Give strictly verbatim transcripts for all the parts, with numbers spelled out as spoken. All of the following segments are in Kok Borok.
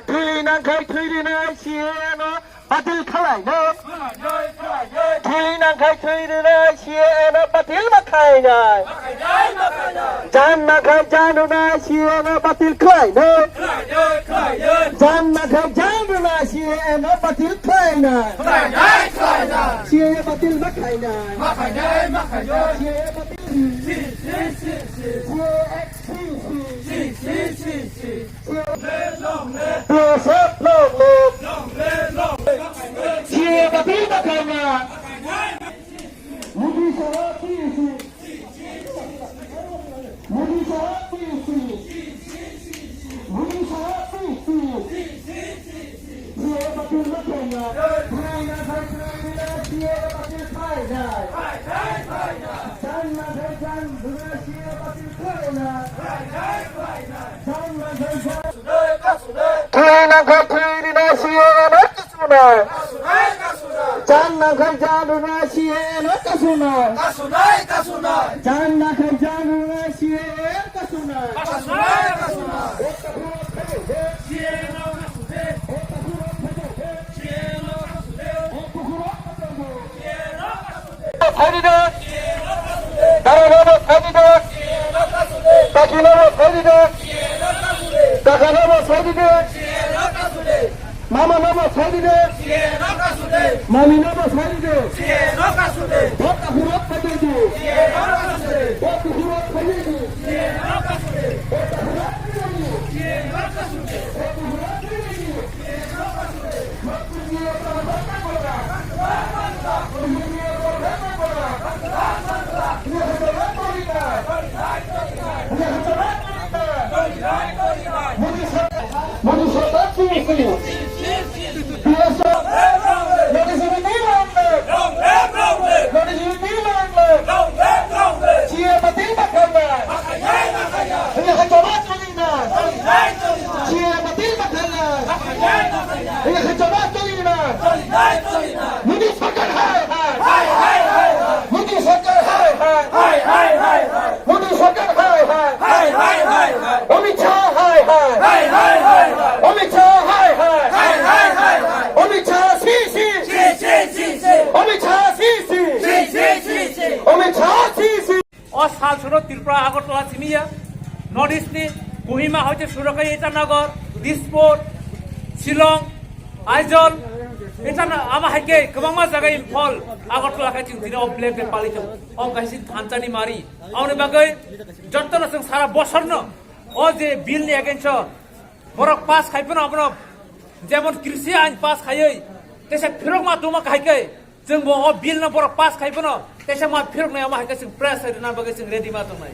Tuli nang khai thwi rinai C A A no batil khlai no. Thwi nang khai thwi rinai C A A no batil ma khai nai. Jan nang khai jan rinai C A A no batil khlai no. Jan nang khai jan rinai C A A no batil khlai nai. C A A batil ma khai nai. C A A batil. C A A X C C. Long live, long live. Long live, long live. Long live, long live. Modi Sarab T C. Modi Sarab T C. Modi Sarab T C. Thwi nang khai thwi rinai C A A no kasunai. Jan nang khai jan rinai C A A no kasunai. Jan nang khai jan rinai C A A no kasunai. Phaidi de. Dara no phaidi de. Taki no phaidi de. Kaka no phaidi de. Mama no phaidi de. Mami no phaidi de. Bota hurok phaidi de. Bota hurok phaidi de. Bota hurok phaidi de. Modi Sarkar T C. Notice we need long live. Notice we need long live. C A A batil ma khlai nai. Ini khato ma tuli nai. C A A batil ma khlai nai. Ini khato ma tuli nai. Modi Sarkar hai hai. Modi Sarkar hai hai. Modi Sarkar hai hai. Amit Shah hai hai. Amit Shah hai hai. Amit Shah C C. Amit Shah C C. Amit Shah C C. O sal suro Tripura Agartala simi ya, North East ni Kohima hoite suro khe Itanagar, Dispur, Shillong, Aizawl, Itana-, ama hai khe kwbangma jaga Imphal, Agartala khe chwng tini o Black Day pali tongo. O kaisa thansa ni mari. Aboni bagwi jotono chwng sara bosor no o je bill ni against o borok pass khai phano abono jemon krishi ain pass khaiwi tesa phirok ma tuma khai khe chwng bo o bill no borok pass khai phano tesa ma phirok nai ama hai khe chwng press rina bagwi chwng ready ma tongnai.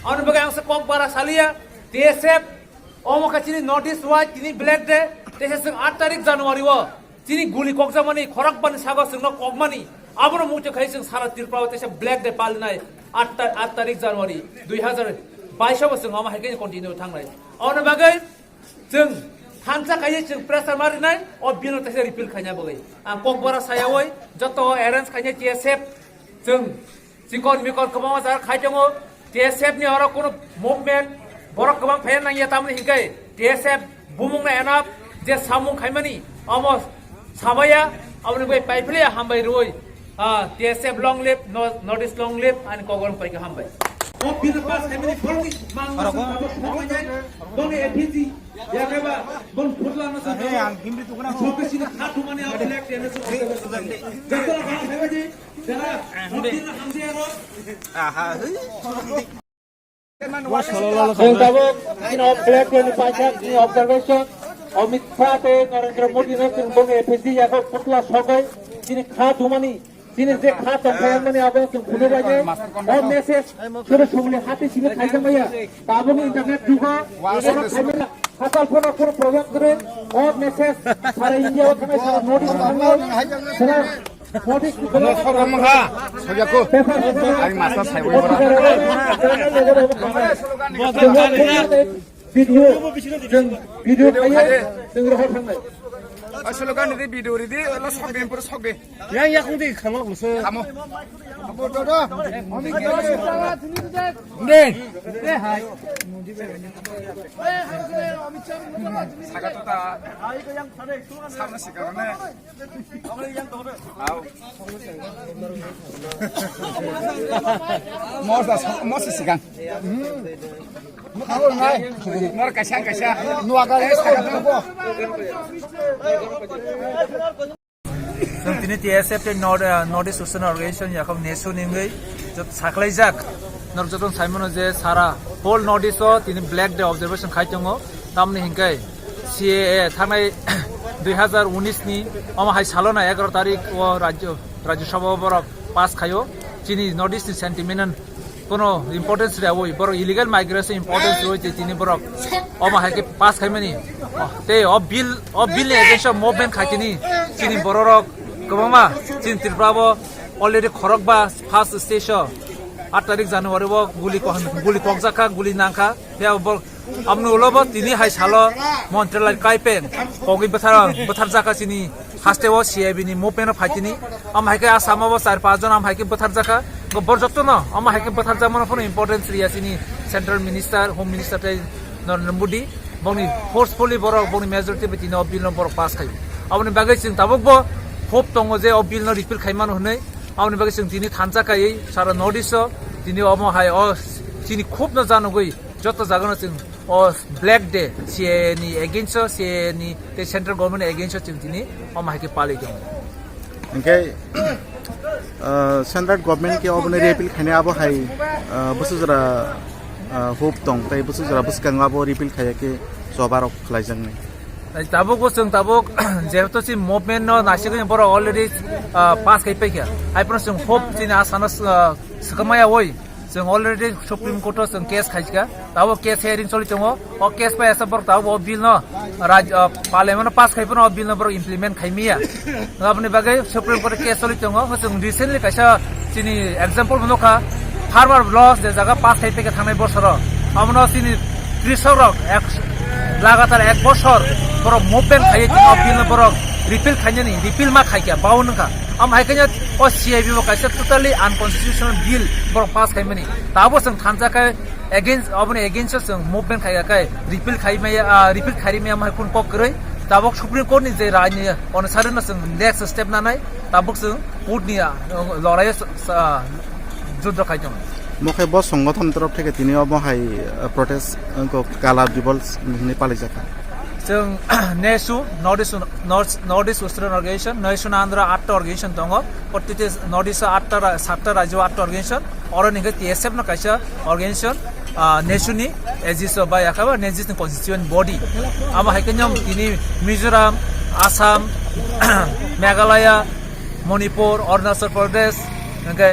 Aboni bagwi ang se kok bara saliya T S F omo khe chini North East wai tini Black Day tesa chwng aat tarik January o chini guli kokjakmani, khorokbani sago chwngno kokmani, abono muitu khai chwng sara Tripura o teisa Black Day palinai, aat ta-, aat tarik January dui hazar bais o bo chwng omo hai khe continue thangnai. Aboni bagwi chwng thansa khai chwng pressure marinai, o bill no teisa repeal khaina bagwi. Ang kokbara sayawi joto arrange khaina T S F chwng chikon mikon kwbangma jaga khai tongo. T S F ni oro kunu movement borok kwbang phaiya nangya, tamoni hinkhe T S F bumung na enough je samung khaimani omo sabaya, aboni bai paiphile hambai rui. Ah, T S F long live, no-, North East long live, ani kogon paikha hambai. O bill pass khaimani borokni mang boni F P G yakaba bon phutla no sa. Ang himri tukuna. Sobe sini khatu mani a black tennis. Jatara bang khaimani. Chwng tabuk chini observation, chini observation, Amit Shah tei Narendra Modi no chwng bongni F S D yago putla sogwi chini kha thumani, chini je kha tongthai mani abo chwng phunukbaidi. O message sobo songni hati simi khaijak maya. Tabukni internet jugo, oro khaimani. Hakal phano kunu problem kwrwi, o message sara India o thangnai, sara North East o thangnai, sara North East o thangnai. Sobrang mangha, sojaku. Ari masa saiwi bara. Video, chwng video khaye, chwng rohor thangnai. Asolo gani de video ridi, la sok de, pura sok de. Yang yakung de khamal kusa. Kamo. Abo do do. Ami khamal. De. De hai. Saga to ta. Sama sikar ne. Au. Mos da, mos sikan. Nor kaisa, kaisa. Nua gari. Chwng tini T S F tei North, ah, North East Student Organization yakho nesu ningwi jot saklaijak. Norok joto saimano je sara whole North East o tini Black Day observation khai tongo. Tamni hinkai C A A thangnai dui hazar unis ni omo hai salo na egaroh tarik o rajyo, Rajya Sabha o borok pass khaio. Chini North East ni sentiment kono importance rwui borok illegal migration importance rwui je tini borok omo hai khe pass khaimani. Tei o bill, o bill ni against o movement khai tini chini bororok kwbangma chini Tripura bo already khorokba first stage o aat tarik January o guli ko-, guli kokjakha, guli nangkha. Phiya bo Amni ulo bo tini hai salo Montri Lal Kaipeng kogwi bwthar, bwtharjak kha chini haste o C I B ni movement o phaitini. Am hai khe Assam o bo char panch jon am hai khe bwtharjak kha. Go bor jotto no am hai khe bwtharjakmano phano importance riya chini Central Minister, Home Minister tei Narendra Modi. Bongni forcefully borok, bongni majority bai tini o bill no borok pass khai. Aboni bagwi chwng tabuk bo hope tongo je o bill no repeal khai mano hwnwi. Aboni bagwi chwng tini thansa kaiwi sara North East o tini omo hai o chini khub no janugwi joto jaga no chwng o Black Day, C A A ni against o, C A A ni tei central government ni against o chwng tini omo hai khe palwi tongo. Hingke, ah, central government ke obo ni repeal khainai abo hai, ah, bwswk jora, ah, hope tong tei bwswk jora bwskango abo repeal khaiya khe choba rok khlaijaknai. Tei tabuk bo chwng tabuk jehetu si movement no naisingwi borok already, ah, pass khai paikha. Hai phano chwng hope chini asa no, ah, swkang maya oi. Chwng already Supreme Court o chwng case khaikha. Tabuk case hearing choli tongo. O case bai asa borok tabuk o bill no raj-, ah, parliament no pass khai phano o bill no borok implement khai miya. Aboni bagwi Supreme Court o case choli tongo. Chwng recently kaisa chini example bo nukha. Farmer law je jaga pass khai paikha thangnai bosoro. Abono chini Krisok rok ek, lagatar ek bosor borok movement khai, o bill no borok repeal khainani, repeal ma khaikha, baun wngkha. Am hai khe o C I B bo kaisa totally unconstitutional bill borok pass khaimani. Tabo chwng thansa khe against, aboni against o chwng movement khaikha khe repeal khaimaya, ah, repeal kharimaya am hai kun kok kwrwi. Tabok Supreme Court ni je rai ni onusari no chwng next step nanai, tabok chwng court ni, ah, lorai o sa-, sa-, juddo khai tongo. Mo khe bo songothon torof theke tini obo hai, eh, protest wngkha kala dibolse hinwi palijak kha. Chwng nesu North East, North, North East Western Organization, nesu Andhra atta organization tongo. Protiti North East atta ra-, satta rajyo atta organization. Oro ni hwnkhe T S F no kaisa organization, ah, nesu ni A G S O bai akhaba nesu ni constituent body. Amo hai khe nyom tini Mizoram, Assam, Meghalaya, Manipur, Arunachal Pradesh, hwnkhe